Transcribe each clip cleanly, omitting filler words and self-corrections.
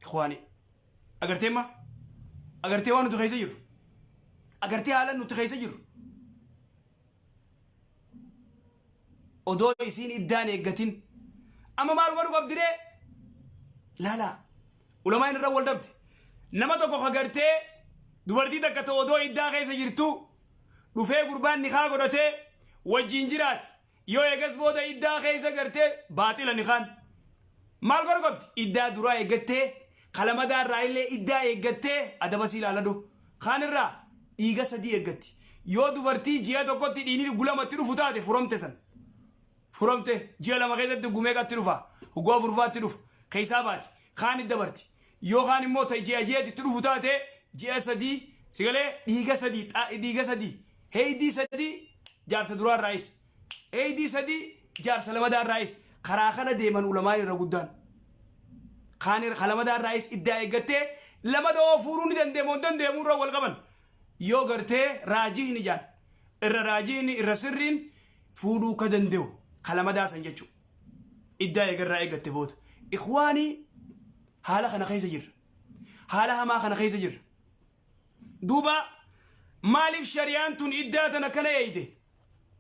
Ikhwaani. Agartee ma? Agartee waan nuti keessa jirru? Agartee haala nuti keessa jirru? Odoo isiin iddaan eeggatin. Amma maal godhu qabdi ree? Laalaa. Ulamaan irra wal dhabde. Nama tokko ka gartee dubartii takka ta odoo iddaa keessa jirtu dhufee gurbaan nikaa godhatee wajjin jiraate. Yoo eegas booda iddaa keessa gartee baaxila nikaan. Maal godhu qabdi? Iddaa duraa eeggattee kalamadaa irraa illee iddaa eeggattee adaba sii ilaaladhu. Kaan irraa dhiiga sadii eeggatti. Yoo dubartii ji'a tokkotti dhiigni gulamatti dhufu taate furamte san. Furamte ji'a 2 keessatti gumeeqatti dhufa. Hoggaa afurfaatti dhufa. Keessaa baati. Kaan dabarti. Yoo kaan immoo ta ji'a ji'atti itti dhufu taate ji'a 3 sigalee dhiiga 3 dhiiga 3 heeydii 3 jaarsa duraa irraayis heeydii 3 jaarsa lamadaa irraayis karaa kana deeman ulamaan irra guddaan. Kaan irra lamadaa irraayis iddaa eeggattee lamada oo fuudhuu ni dandeemu hin dandeemu irra wal qaban. Yoo gartee raajihni jaan irra raajihni irra sirriin fuudhuu ka danda'u ka lamadaa san jechuudha. Iddaa eegarraa eeggatte booda. Ikhwaanii haala kana keessa jirra. Haala hamaa kana keessa jirra. Duuba maaliif shari'aan tun iddaa tana akkana eeyde?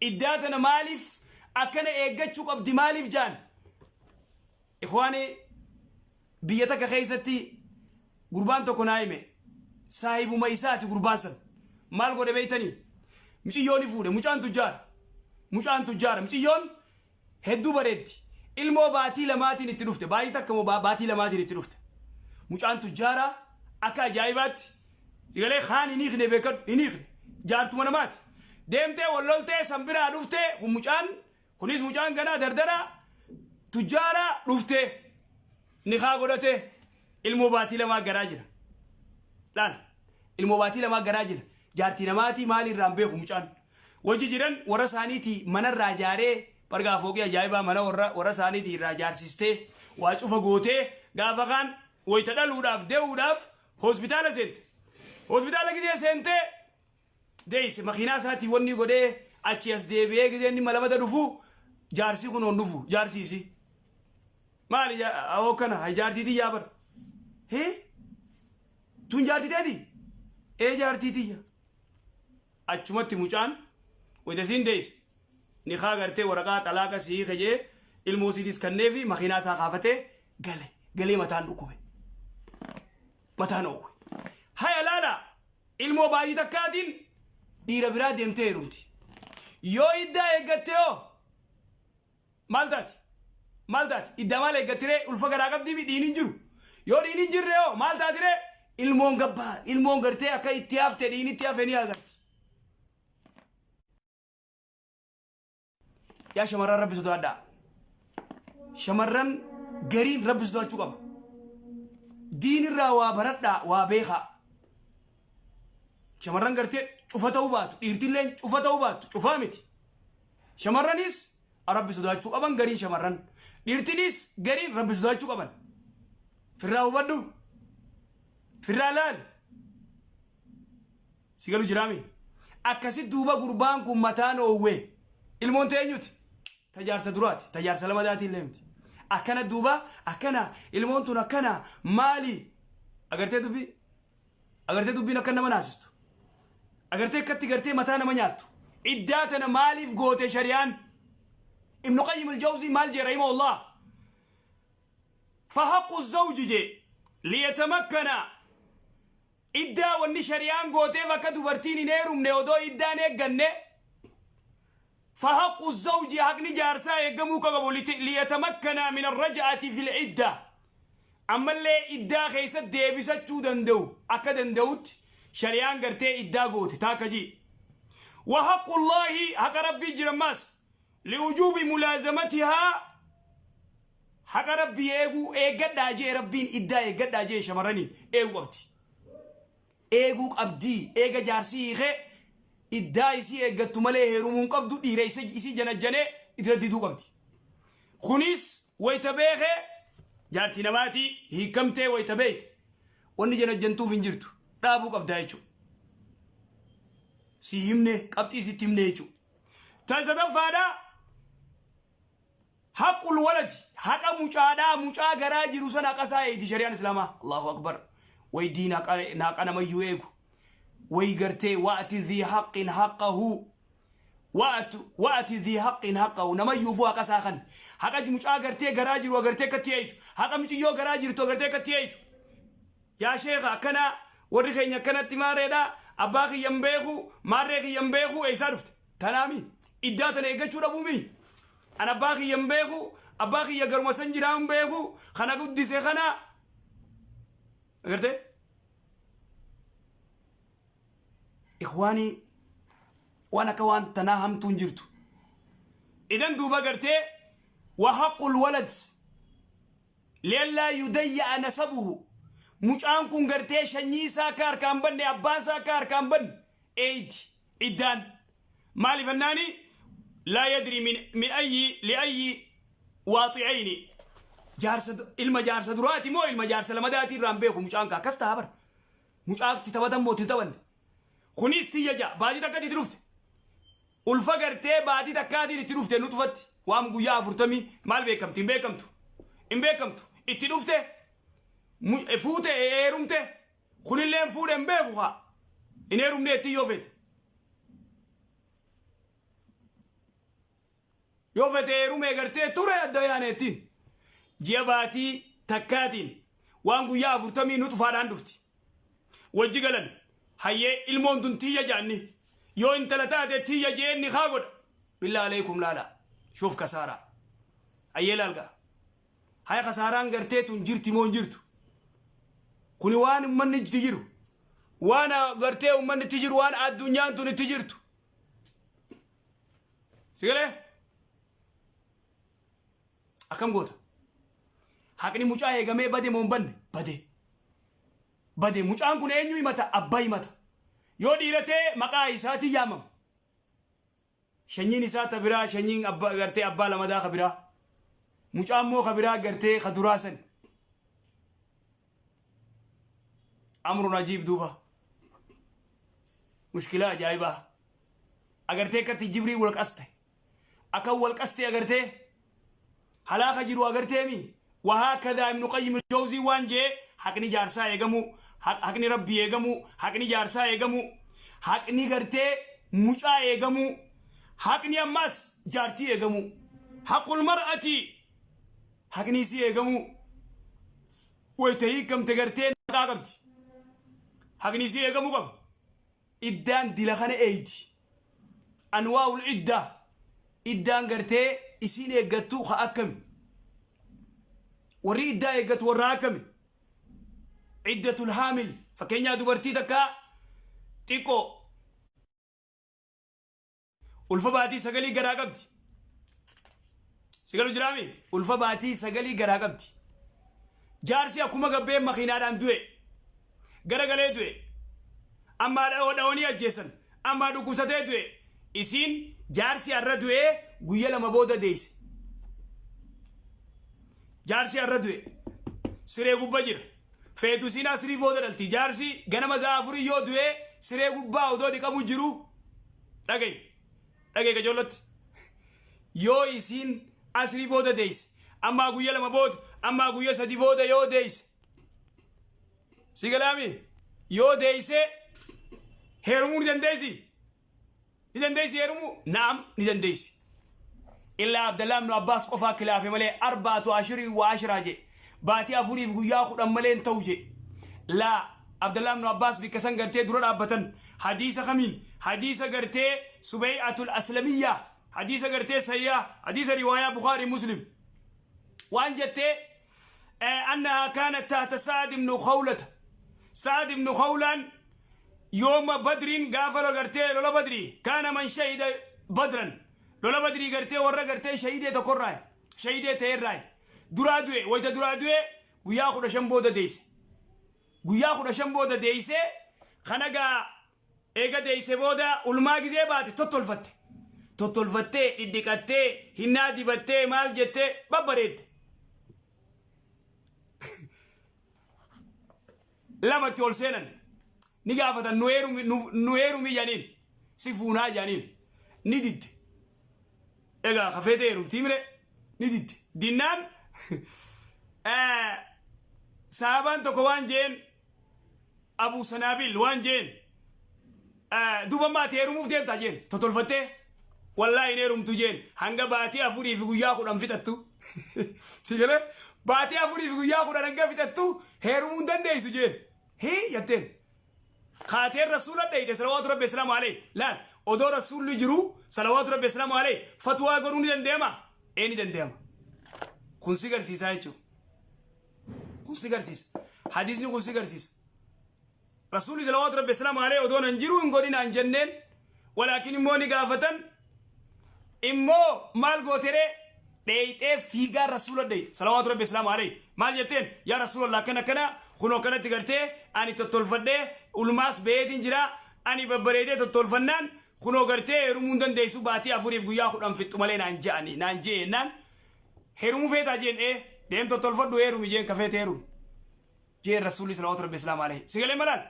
Iddaa tana maaliif akkana eeggachuu qabdi maaliif jaan? Ikhwaanii biyya takka keessatti gurbaan tokko naa hime saahibuma isaati gurbaan san maal godhe beeytanii miciyyoon ni fuudhe mucaan tujjaara mucaan tujjaara miciyyoon hedduu bareeddi ilmoo baatii lamaatiin itti dhufte baatii takka moo baatii lamaatiin itti dhufte mucaan tujjaara akka ajaa'ibaatti sigalee kaan hin hiikne beekadhu hin hiikne jaartuma namaati deemtee walloltee san biraa dhuftee kun mucaan Kunis mucaan ganaa dardara tujjaara dhuftee nikaa godhatee ilmoo baatii lamaa garaa jira. Laal ilmoo baatii lamaa garaa jira. Jaartii namaatii maali irraan beeku mucaan. Wajji jiran warra isaaniitii manarraa ijaaree bargaa fooqii ajaa'ibaa mana warra warra isaaniitii irraa ijaarsistee waa cufa gootee gaafa kaan wayita dhaluudhaaf dee'uudhaaf hospitaala seente. Hospitaala gizee seentee deeyse makiinaa isaatii wanni godhee achi as deebi'ee gizee inni malamata dhufu jaarsi kun on dhufu jaarsi isii maali awoo kana hay jaartii tiyyaa bar hee tun jaartii teeti ee jaartii tiyya achumatti mucaan wayita isiin deeyse nikaa gartee waraqaa xalaaqa sii kejee ilmoo isiitis kanneefi makiinaa isaa kaafatee gale galee mataan dhukkube mataan oowwe haya laala Ilmoo baatii takkaatiin dhiira biraa deemtee heerumti. Yoo iddaa eeggatte hoo maal taati? Maal taati? Iddaa maal eeggattiree ulfa garaa qabdii fi dhiin hin jiru. Yoo dhiin hin jirre hoo maal taatiree? Ilmoon gabbaa ilmoon gartee akka itti hafte dhiin itti hafe ni agarti. Yaa shamarran rabbi sodaadhaa. Shamarran gariin rabbi sodaachuu qaba. Diin irraa waa baradhaa waa beekaa. Shamarran gartee cufa ta'uu baatu dhiirtilleen cufa ta'uu baattu cufaa miti. Shamarranis rabbi sodaachuu qaban gariin shamarran. Dhiirtinis gariin rabbi sodaachuu qaban. Firraa hubadhu. Firraa laali. Si galu jiraami? Akkasi duuba gurbaan kun mataan oowwe. Ilmoon ta eenyuti? Ta jaarsa duraati. Ta jaarsa lamadaatii illee miti. Akkana duuba akkana ilmoon tun akkana maali? Agartee dubbii? Agartee dubbiin akka nama naasistu? Agartee akkatti gartee mataa nama nyaattu? Iddaa tana maaliif goote shari'aan? Ibnu Qayyim al-Jawzii maal jee rahimahullah? Fahaqqu zawji jee liyatamakkana Iddaa wanni shari'aan gooteef akka dubartiin hin heerumne odoo iddaan eegganne fahaqqu zawji haqni jaarsaa eeggamuu qababu liyatamakkanaa min arraj'ati fil idda ammallee iddaa keessa deebisachuu danda'u akka danda'utti shari'aan gartee iddaa goote taakka jii wa haqqullaahi haqa rabbii jira ammaas liwujuubi mulaazamatihaa Haqa Rabbii eeguu eeggadhaa jee Rabbiin iddaa eeggadhaa jee shamarraniin eeguu qabdi. Eeguu qabdii eega jaarsii hiikee iddaa isii eeggattu malee heerumuu hin qabdu dhiira isii janajjanee irra diduu qabdi. Kunis wayita beekee jaartii namaatii hiikamtee wayita beekte wanni janajjantuuf hin jirtu dhaabuu qabdaa jechuudha. Si himne qabxii sitti himne jechuudha. Tan sadaffaadhaa. Haqqul waladi, haqa mucaadhaa, mucaa garaa jiru sana haqa isaa eegdi shari'aan islaamaa. Allahu akbar. Way diin haqa haqa namayyuu eegu. Way gartee wa'ati dhii haqqin haqqahu. Wa'atu wa'ati dhii haqqin haqqahu namayyuufuu haqa isaa kan. Haqa mucaa gartee garaa jiru agartee akkatti eeytu. Haqa muciyyoo garaa jirtu agartee akkatti eeytu. Yaa sheekha akkana warri keenya akkanatti maareedha abbaa kiyya hin beeku maarree kiyya hin beeku eessaa dhufte tanaami iddaa tana eeggachuu dhabuumi an abbaa kiyya hin beeku abbaa kiyya garuma san jiraa hin beeku kana guddise kana agartee ikhwaanii waan akka waan tanaa hamtuun jirtu idan duuba gartee wa haqqul walad Li'allaa yudayya'a nasabuhu Mucaan kun gartee shanyii isaa akka harkaa hin banne, abbaan isaa akka harkaa hin banne eeydi iddaan. Maaliif annaani laa yadri min, min ayyi li'ayyi waaxi'ayni jaarsa ilma jaarsa duraati moo ilma jaarsa lamadaatii irraa hin beeku mucaan kaa akkas ta'a bara. Mucaatti taphatan moo itti hin taphanne. Kunis tiyya ja'a baatii takkatti itti dhufte. Ulfa gartee baatii takkaatiin itti dhufte nuxfatti waan guyyaa afurtamii maal beekamti hin beekamtu hin beekamtu itti dhufte fuute heerumte kunilleen fuudhe hin beeku kaa hin heerumne itti yoo fete yoo fete heerumee gartee ture adda yaane ittiin ji'a baatii takkaatiin waan guyyaa afurtamii nuxfaadhaan dhufti wajji galan hayyee ilmoon tun tiyya jaanni yoo intala taate tiyya jeen nikaa godha billaa aleekum laala shuuf kasaaraa hayyee laalgaa haya kasaaraan gartee tun jirti moo hin jirtu kuni waan ummanni itti jiru waan gartee ummanni itti jiru waan addunyaan tun itti jirtu sigalee Akkam goota? Haqni mucaa eegamee bade moo hin banne? Bade. Bade. Mucaan kun eenyu himata? Abbaa himata. Yoo dhiira ta'e maqaa isaatiin yaamama. Shanyiin isaa ta biraa, shanyiin abbaa gartee abbaa lamadaa ka biraa. Mucaan immoo ka biraa gartee ka duraa sani. Amrun ajiib duuba. Mushkilaa ajaa'ibaa. Agartee akkatti jibrii wal qaste. Akan wal qaste agartee halaaka jiru agarteemi wahaakadaa ibnu qayyim jawzii waan jee haqni jaarsaa eegamuu haqni rabbii eegamuu haqni jaarsaa eegamuu haqni gartee mucaa eegamuu haqni ammaas jaartii eegamuu haqul mar'ati haqni isii eegamuu wayta hiikamte gartee naqaa qabdi haqni isii eegamuu qaba Iddaan dila kana eeydi. Anwaa'ul iddaa. Iddaan gartee isiin eeggattu ka akkami? Warri iddaa eeggatu warra akkami? Iddatul haamil. Fakkeenyaa dubartii takka xiqqoo ulfa baatii sagalii garaa qabdi. Sigalu jiraami? Ulfa baatii sagalii garaa qabdi. Jaarsi akkuma gabbeen makiinaadhaan du'e. Garagalee du'e. Ammaa dhawoo dhawanii ajjeesan. Ammaa dhukkubsatee du'e. Isiin jaarsi har'a du'ee guyya lama booda deeyse. Jaarsi har'a du'e. Siree gubba jira. Feetu isiin asrii booda dhalti. Jaarsi ganama za'a afurii yoo du'ee siree gubbaa odoo dhiqamu jiru dhagayi. Dhagayi qajoollotti. Yoo isiin asrii booda deeyse ammaa guyya lama booda ammaa guyya sadi booda yoo deeyse si galaami yoo deeyse heerumuu ni dandeessi. Ni dandeessi heerumuu? Naam ni dandeessi. Illaa Abdallah ibn Abbaas qofaa kilaafe malee arbaatu ashirii wa ashiraa jedhe. Baatii afuriif guyyaa kudhan malee hin ta'u jedhe. Laa Abdallah ibn Abbaas bikka san gartee dura dhaabbatan hadiisa kamiin hadiisa gartee Subey'atul Aslamiyyaa hadiisa gartee sayyaa hadiisa riwaayaa Bukhaarii Muslim waan jettee annahaa kaanat tahta Sa'ad ibn Khawlata Sa'ad ibn Khawlaan yooma badriin gaafa lo gartee lola badrii kaana man shahida badran lola badrii gartee warra gartee shahidee tokkorraa shahidee ta'erraa duraa du'e wayta duraa du'e guyyaa 15 booda deeyse guyyaa 15 booda deeyse kana gaa eega deeyse booda ulmaa gizee baate tottolfatte tottolfattee dhidhiqattee hinnaa dibattee maal jettee babbareedde lamatti ol seenan ni gaafatan nu heerumi nu heerumi jedhaniin si fuunaa jedhaniin ni didde egaa kafeete heerumtii mire Ni didde. Dinnaan sahabaan tokko waan jeen, Abu Sanaabil waan jeen, duuba maati heerumuuf deemtaa jeen totolfattee. Wallaahi hin heerumtu jeen hanga baatii 4 fi guyyaa 10 fixattu. Si galee? Baatii 4 fi guyyaa 10 hanga fixattu heerumuu hin dandeessu jeen. Hii jetteen. Kaateen Rasuula dheyte salawaatu rabbi islaamu alayhi. Laal, odoo Rasuulli jiru salawaatu rabbi islaamu alayhi fatwaa godhuu ni danda'ama? Ee, ni danda'ama. Kun si garsiisaa jechuudha. Kun si garsiisa. Hadiisni kun si garsiisa. Rasuulli salawaatu rabbi islaamu alayhi odoo nan jiru hin godhinaan jenneen, walaakin immoo ni gaafatan. Immoo maal gooteree? Dheeyxee fiigaa Rasuula dheeyxe salawaatu rabbi islaamu alayhi. Maal jetteen? Yaa Rasuulallah, akkana akkana, kunoo kanatti gartee ani tottolfadhee ulmaas beetiin jira, ani babbareedee tottolfannaan kunoo gartee heerumuu hin dandeessu baatii 4f guyyaa 10 fixxu malee naan je'ani naan je'e jennaan, heerumuu feetaa jeen. Ee, deem tottolfadhu, heerumi jeen. Kafeete heerumi jeen Rasuulli salawaatu rabbi islaamu alayhi. Sigalee malaal?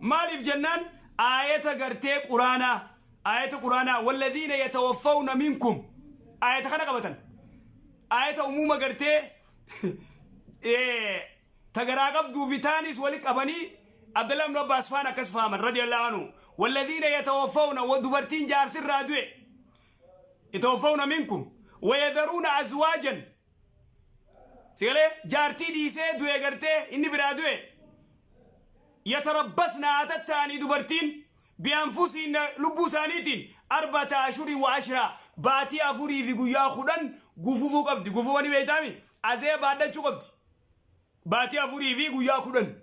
Maaliif jennaan, aayata gartee Quraanaa, aayata Quraanaa walladhiina yatawaffawna minkum, aayata kana qabatan. Aayata umuuma gartee ta garaa qabduu fi taanis wali qabanii Abdullah ibn Abbas faan akkas faaman radiyallahu anhu. Walladhiina yatawaffawna, wa dubartiin jaarsirraa du'e, yatawaffawna minkum wayadharuuna azwaajan, sigalee jaartii dhiisee du'e, gartee inni biraa du'e, yatarabbasna, haa tatta'anii dubartiin, bi'anfusiin, lubbuu isaaniitiin, arba'ata ashhurin wa ashraa, baatii 4 fi guyyaa 10 gufufuu qabdi. Gufufani beeytaami? Azee baadhachuu qabdi baatii 4 fi guyyaa 10.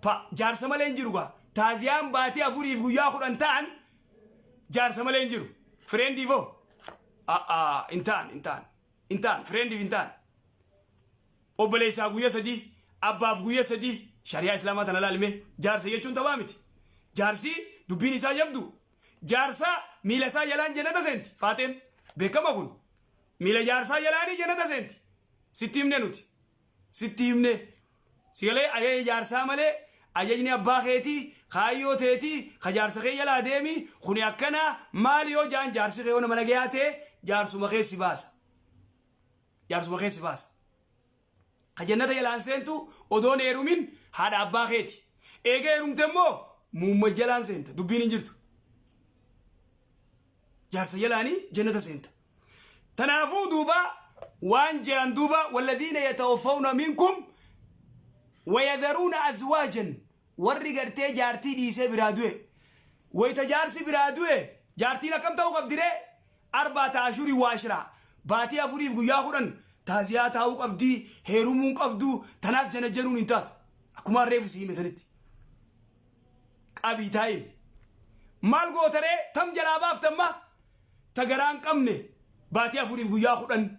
Pa jaarsa malee hin jiru gaa. Taaziyaan baatii 4 fi guyyaa 10 ta'an jaarsa malee hin jiru. Friendiifoo hin ta'an, hin ta'an, hin ta'an. Friendiif hin ta'an. Obboleessaa guyya 3, abbaaf guyya 3. Shari'aa Islaamaa tana laalime. Jaarsa jechuun taphaa miti. Jaarsi dubbiin isaa jabdu. Jaarsa miila isaa jalaan jannata seenti faaxeen. Beekama kun, miila jaarsaa jalaanii jannata seenti. Sitti himne, nuti sitti himne. Sigalee? Ajaja jaarsaa malee ajajni abbaa keetii, kaayyoo teetii ka jaarsa kee jalaa deemi. Kuni akkana maali yoo jaan, jaarsi kee yoo nama nagayaa ta'e jaarsuma kee si baasa, jaarsuma kee si baasa. Ka jannata jalaan seentu odoon heerumin haadha abbaa keeti. Eega heerumte immoo muumma jalaan seenta, dubbiin hin jirtu. Jaarsa jalaanii jannata seenta. Tanaafuu duuba waan je'an duuba, walladhiina yatawaffawna minkum wayadharuuna azwaajan, warri gartee jaartii dhiisee biraa du'e. Wayita jaarsi biraa du'e jaartiin akkam ta'uu qabdiree? Arbaata ashurii wa ashraa, baatii 4f guyyaa 10 taaziyaa taa'uu qabdii, heerumuu hin qabdu. Tanaas jana januun hin taatu. Akkuma reefu si hime sanitti qabii taa'im. Maal gootaree? Tam jalaa baaftamma? Ta garaa hin qabne baatii 4f guyyaa 10.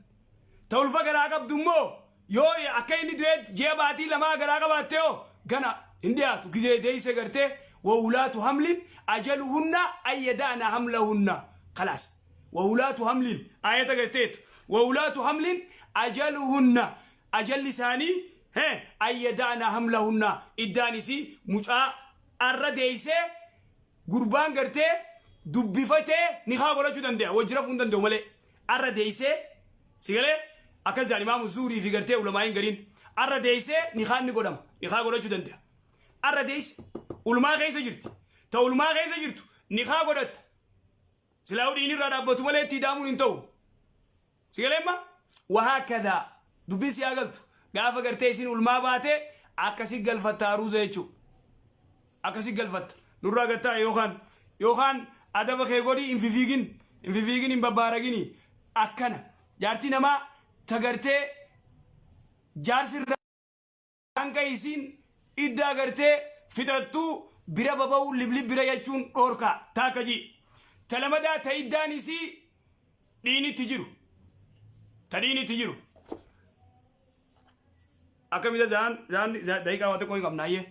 Ta ulfa garaa qabdu immoo yoo akka inni du'e ji'a baatii 2 garaa qabaatte hoo, gana hin dhiyaatu. Gizee deeyse gartee wawulaatu hamlin ajaluhunna an yada'na hamlahunna, khalaas. Wawulaatu hamlin, ayata garteetu, wawulaatu hamlin ajaluhunna, ajalli isaanii an yada'na hamlahunna. Iddaan isii mucaa arra deeysee gurbaan gartee dubbifatee nikaa godhachuu danda'a, wajji rafuu hin danda'u malee. Arra deeysee, sigalee? Akkas jaan Imaamu Zuurii fi gartee ulamaa'iin gariin. Arra deeysee nikaan ni godhama, nikaa godhachuu danda'a. Arra deeyse, ulmaa keessa jirti. Ta ulmaa keessa jirtu nikaa godhatta. Silaa dhiin irraa dhaabbatu malee itti hidaamuun hin ta'u. Sigaleemma? Wahaakadaa dubbiin si galtu. Gaafa gartee isin ulmaa baate akkasi galfatta aruuza jechuudha. Akkasi galfatta. Nurraa gattaa yookaan adaba kee godhi, hin fifiigin, hin fifiigin, hin babbaaragini. Akkana jaartii namaa ta gartee jaarsi irraa hanga isiin iddaa gartee fixattuu bira baba'uu, liblib bira jechuun dhoorkaa taakka ji. Ta lamadaa, ta iddaan isii dhiinitti jiru. Ta dhiinitti jiru. Akkamita zaan zaan daqiiqaa waa xiqqoo hin qabnaayyee.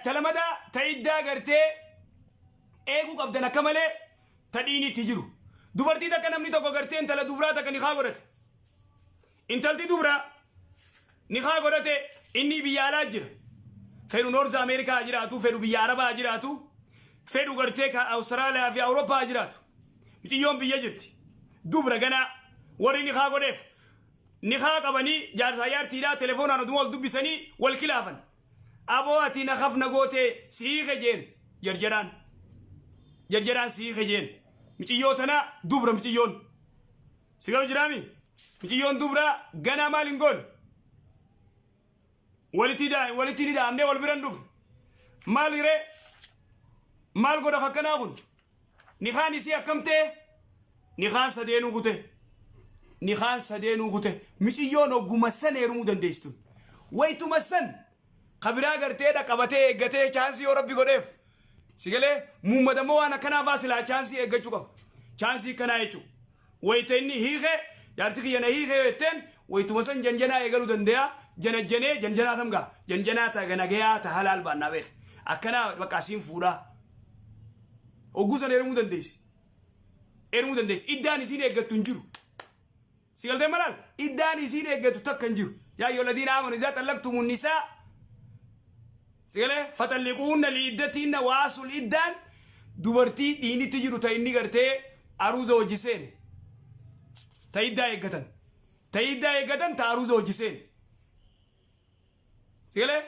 Ta lamadaa, ta iddaa gartee eeguu qabdan akka malee, ta dhiinitti jiru. Dubartii takka namni tokko gartee intala dubraa takka nikaa godhate. Intalti dubraa nikaa godhate, inni biyya alaa jira. Fedhu North Ameerikaa jiraatu, fedhu biyya Arabaa jiraatu, fedhu gartee ka Awustiraaliyaa fi Awurooppaa jiraatu. Miciyyoon biyya jirti. Dubra ganaa. Warri nikaa godheef nikaa qabanii jaarsaa jaartiidhaa telefoonaan oduma wal dubbisanii wal kilaafan. Aboo ati na kafna gootee si hiike jeen jarjaraan. Jarjaraan si hiike jeen. Miciyyoo tana dubra miciyyoon. Si galu jiraami? Miciyyoon dubraa ganaa maal hin goone? Walitti walitti ni dhaamnee wal biran dhufu. Maal hiree? Maal godha akkanaa kun? Nikaan isii akkam ta'e? Nikaan sadeenuu kute. Nikaan sadeenuu kute. Miciyyoon ogguma san heerumuu dandeessi tun. Wayituma san ka biraa gartee dhaqqabatee eeggatee chaansii yoo rabbi godheef. Si galee muummata immoo waan akkanaa faa silaa chaansii eeggachuu qaba. Chaansii akkanaa jechuudha. Wayita inni hiike jaarsi kiyya na hiike yoo jetteen wayituma san janjanaa eegaluu danda'a. Janajjanee janjanaa tam gaa janjanaa ta nagayaa ta halaal baannaa beek. Akkanaa bakka asiin fuudhaa. Hogguu san heerumuu dandeessi. Heerumuu dandeessi. Iddaan isiin eeggattu hin jiru. Si galtee malaal? Iddaan isiin eeggattu takka hin jiru. Yaa ayyuhal ladiina aamanu idaa xallaqtumu nisaa. Si galee faxalliquunna liiddatiinna waasul iddaan dubartii dhiinitti jiru ta inni gartee aruuza hojii seene. Ta iddaa eeggatan. Ta iddaa eeggatan ta aruuza hojii seene. Si galee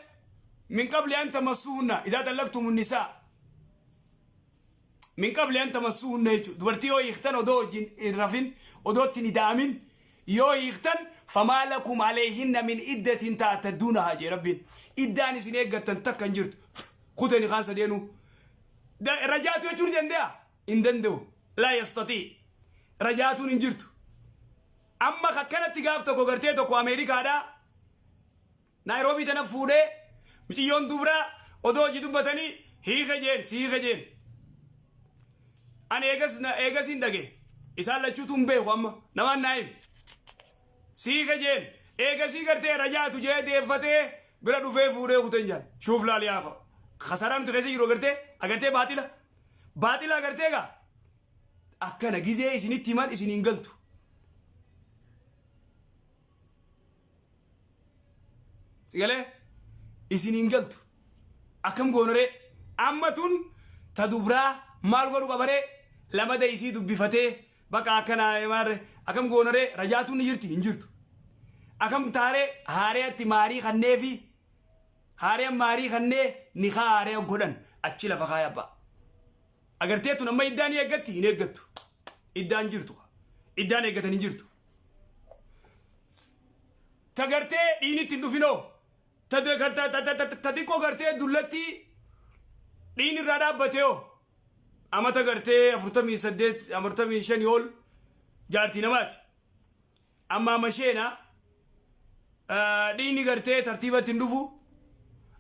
min qabli an tamassuhunna idaa xallaqtumu nisaa. Min qabli an tamassuhunna jechuudha. Dubartii yoo hiiktan odoo wajjin hin rafin, odoo itti hin ida'amin yoo hiiktan famaa lakum alayhinna min iddatin ta'tadduunahaa jee Rabbiin. Iddaan isin eeggattan takka hin jirtu. Kute nikaan sadeenuu. Rajaatu jechuun ni danda'a? Hin danda'u. Laa yastatii. Rajaatuun hin jirtu. Amma akkanatti gaaf tokko gartee tokko Ameerikaadhaa Naayiroobii tana fuudhee miciyyoon dubraa odoo hojii dubbatanii hiike jeen si hiike jeen. Ani eegas eegas hin dhage isaan lachuutu hin beeku amma namaan naa himi. Si hiike jeen eegasii gartee rajaatu jee deeffatee bira dhufee fuudhee kuten jaan shuuf laal yaa kasaraa nuti keessa jiru agartee agartee baaxila baaxila agartee gaa akkana gizee isinitti himan isin hin galtu. Si galee? Isin hin galtu. Akkam goonaree? Amma tun ta dubraa maal godhu qabaree? Lamada isii dubbifatee baqa akkana maarre akkam goonaree? Rajaatuun ni jirti hin jirtu. Akkam taaree haareetti maarii kanneefi haareen maarii kannee nikaa haaree godhan achi lafa kaaya abbaa. Agartee tun amma iddaan ni eeggatti hin eeggattu. Iddaan jirtu. Iddaan eeggatan hin jirtu. Ta gartee dhiinitti hin dhufinoo. Ta xiqqoo gartee dullattii dhiin irraa dhaabbatee hoo. Amata gartee 48 45 ol jaartii namaati. Amma amma isheena dhiinni gartee tartiibatti hin dhufu.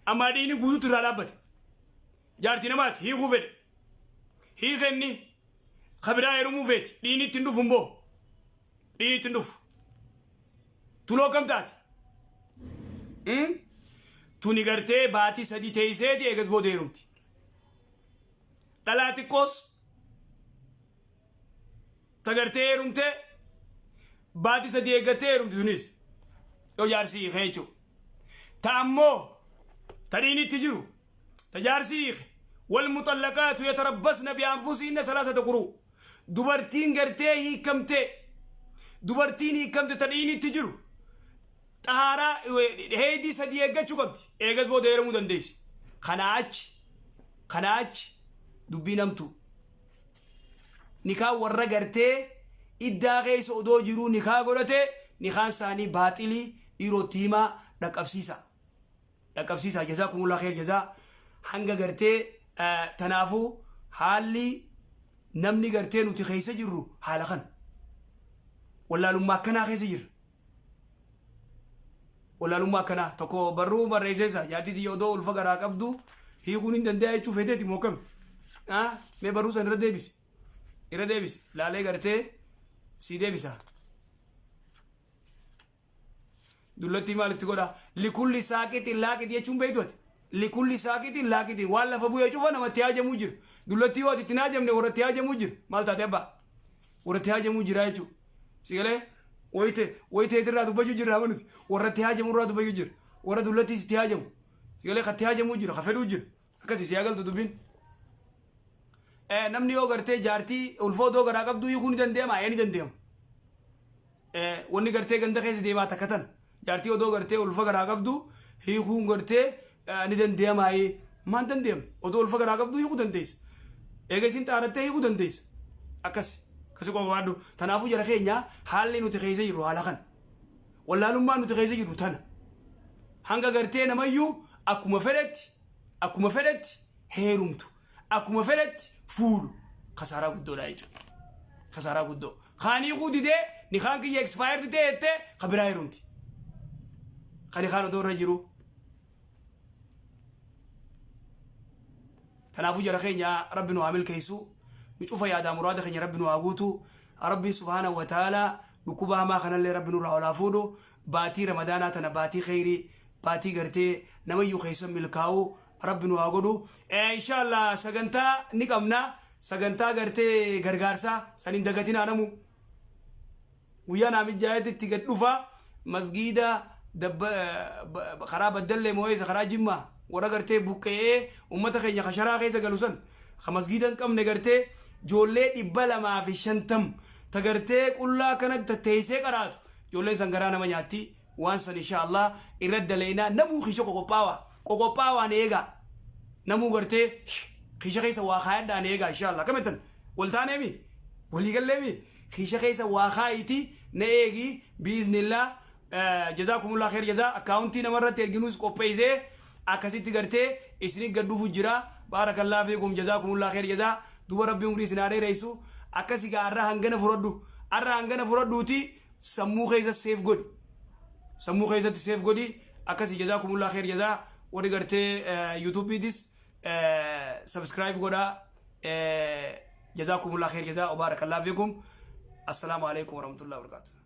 Amma dhiinni guutuutti irraa dhaabbate. Jaartii namaati hiikuu fedhe. Hiikenni ka biraa heerumuu feeti. Dhiinni itti hin dhufu immoo. Dhiinni itti hin dhufu. Tunoo kam taate? Tuni gartee baatii sadii teeyseeti eegas booda heerumti. Dhalaa xiqqoos ta gartee heerumtee baatii sadii eeggattee heerumti tunis yoo jaarsi hiikee jechuudha. Ta ammoo ta dhiinni itti jiru ta jaarsi hiike wal muxallaqaatu yatarabbasna bi anfusihinna salaasata quruu dubartiin gartee hiikamtee dubartiin hiikamte ta dhiinni itti jiru xahaaraa heeydii sadii eeggachuu qabdi eegas booda heerumuu dandeessi. Kanaa achi kanaa achi dubbiin hamtuu. Nikaa warra gartee iddaa keessa odoo jiruu nikaa godhate nikaan isaanii baaxilii dhiirootti himaa dhaqqabsiisa. Dhaqqabsiisa jazaakumullah kheer jazaa hanga gartee tanaafuu haalli namni gartee nuti keessa jirru haala kana. Wallaalummaa akkanaa keessa jirra. Wallaalummaa akkanaa tokko barruu barreesseessa jaartii tiyya odoo ulfa garaa qabdu hiikuun hin danda'a jechuu feeteeti moo akkami? Ah, mee barruu san irra deebisi. Irra deebisi. Laalee gartee sii deebisa. Dullattii maal itti godha? Likulli saaqixin laaqixi jechuun beektu ati. Likulli saaqixin laaqixi waan lafa bu'ee cufa namatti haajamuu jira. Dullattii yoo ati itti hin haajamne warra itti haajamuu jira. Maal taate abbaa? Warra itti haajamuu jira jechuudha. Si galee? Wayite wayiteet irraa dubbachuu jirra amma nuti. Warra itti haajamu irraa dubbachuu jira. Warra dullattiis itti haajamu. Si galee ka itti haajamuu jira, ka fedhuu jira. Akkasii si haa galtu dubbiin. Namni yoo gartee jaartii ulfoo odoo garaa qabduu hiikuu ni danda'ama? Ee ni danda'ama. Wanni gartee ganda keessa deemaa takka tana. Jaartii odoo gartee ulfa garaa qabdu hiikuun gartee ni dandeeyamaayee. Maan dandeeyamne? Odoo ulfa garaa qabdu hiikuu dandeessa. Eega isin xaarattee hiikuu dandeessa. Akkasi. Akkasi qofa baadhu. Tanaafuu jara keenya haalli nuti keessa jirru haala kana. Wallaalummaan nuti keessa jirru tana. Hanga gartee namayyuu akkuma fedhetti akkuma fedhetti heerumtu. Akkuma fedhetti fuudhu. Kasaaraa guddoodha jechuudha. Kasaaraa guddoo. Kaan hiikuu didee nikaan kiyya expired ta'e jettee ka biraa heerumti. Kan nikaan odoo irra jiru. Kanaafuu jara keenya Rabbi nu haa milkeessu. Nu cufa yaadaa muraada keenya Rabbi nu haa guutu. Rabbiin subhaanahu wa ta'ala dhukkuba hamaa kanallee Rabbi nurraa ol haa fuudhu. Baatii Ramadaanaa tana baatii kheyrii baatii gartee namayyuu keessa milkaa'u Rabbi nu haa godhu. Inshallah sagantaa ni qabna. Sagantaa gartee gargaarsaa san hin dagatinaa namu. Guyyaa naa mijjaayetti itti gad dhufa masgiida dabba karaa baddallee moo'eessa karaa jimmaa warra gartee buqqe'ee ummata keenya ka sharaa keessa galu san ka masgiida hin qabne gartee joollee 250 ta gartee qullaa kana tatteessee qaraatu joolleen san garaa nama nyaatti waan san insha Allah irra daleynaa namuu kiisha qoqophaawa qoqophaawaan eegaa namuu gartee kiisha keessa waa kaayadhaan eegaa insha Allah kamittan wal taaneemi walii galleemi Kiisha keessa waa kaayiiti na eegi biiznillah jazaakumullah kheer jazaa akkaawuntii namarratti erginuus qopheessee akkasitti gartee isinit gad dhufu jira baarakallah fiikum jazaakumullah kheer jazaa duuba rabbi umrii isin haa dheeressu akkasi gaa arra hangana furadhu arra hangana furadhuuti sammuu keessa seef godhi sammuu keessatti seef godhi akkasi jazaakumullah kheer jazaa warri gartee yuutuubiitis subscribe godhaa Jazakumullah khair jazaa wa barakallahu fikum. Assalamu alaikum warahmatullahi wabarakatuh.